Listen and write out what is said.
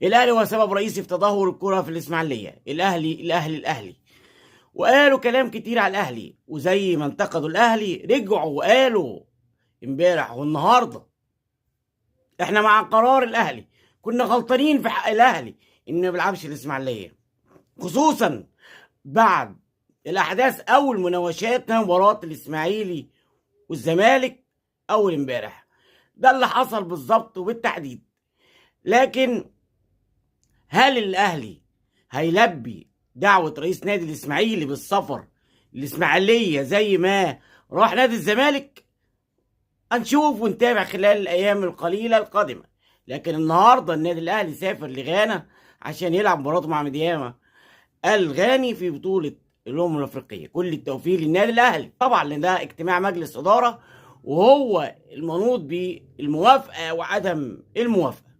الاهلي هو سبب رئيسي في تدهور الكره في الاسماعيلية. الاهلي الاهلي الاهلي. وقالوا كلام كتير على الاهلي، وزي ما انتقدوا الاهلي رجعوا وقالوا امبارح والنهارده احنا مع قرار الاهلي، كنا غلطانين في حق الاهلي ان ما بيلعبش الاسماعيلية، خصوصا بعد الاحداث او المناوشات مباراة الاسماعيلي والزمالك اول امبارح. ده اللي حصل بالظبط وبالتحديد. لكن هل الاهلي هيلبي دعوه رئيس نادي الاسماعيلي بالسفر الاسماعيلية زي ما راح نادي الزمالك؟ هنشوف ونتابع خلال الايام القليلة القادمة. لكن النهارده النادي الاهلي سافر لغانا عشان يلعب مباراته مع ميدياما الغاني في بطوله الامم الافريقية. كل التوفيق للنادي الاهلي طبعا، لان ده اجتماع مجلس ادارة وهو المنوط بالموافقة وعدم الموافقة.